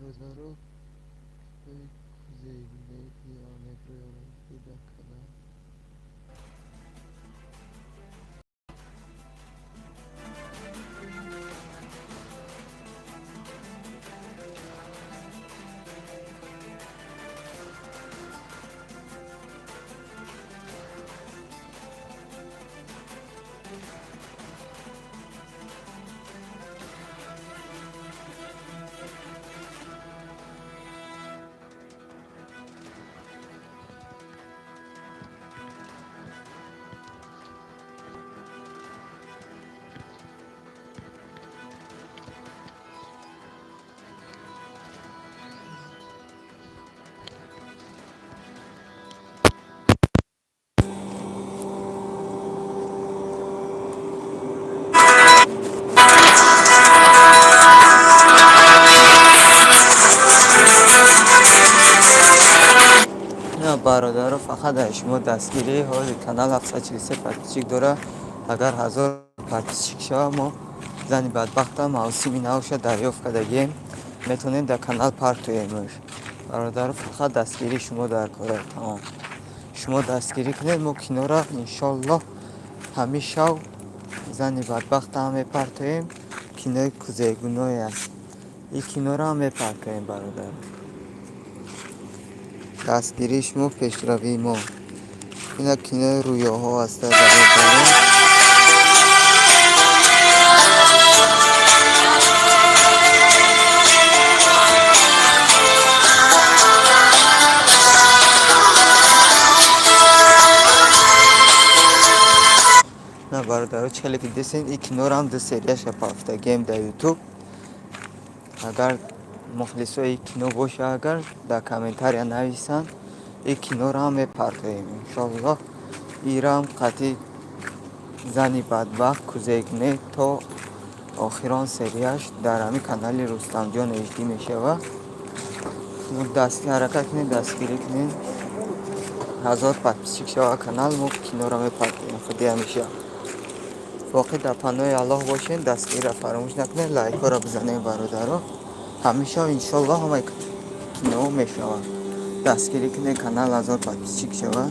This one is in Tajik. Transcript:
Бародаро, кинои кузегунагиро меброяд дар канал. Бародаро, фақат дар шумо дастгирӣ. Ҳозир канал 743 подписчик дорад. Агар 1000 подписчик шавад, мо «Зани бадбахта» мавсими навша дарёфт кардагием, метавонем дар канал партоемш. Бародаро, фақат дастгирии шумо дар кора, тамом. Шумо дастгирӣ кунед, мо киноро, иншоллоҳ, ҳамин шав «Зани бадбахтам мепартоем. Кинои кузегуное аст, ин киноро ҳам мепартоем. Бародар, дастгирии шумо пешравии мо. Ина кинои «Рӯёҳо» аста, бародарон. На, бародаро, чӣ хеле ки дидесен, ин киноро ҳам ду серияша пафтагием дар Ютуб. Агар мухлисои кино боша, агар дар комментария нависанд, ин киноро ҳам мепартоем, иншоллоҳ. Ирам қатъи «Зани бадбахт» кузегуне то охирон серияш дар ҳамин канали Рустамҷон HD мешавад. Ҳаракат кунед, дастгирӣ кунед, 1000 подписчик шавад канал, мо киноро мепартоем худи ҳамеша. Боқӣ дар паноҳи Аллоҳ бошед, дастгириро фаромӯш накунед, лайкҳоро бизанед, бародаро. Ҳамеша, иншоллоҳ, ҳамаи киноҳо мешавад. Дастгирӣ кунед, канал 1000 подписчик шавад.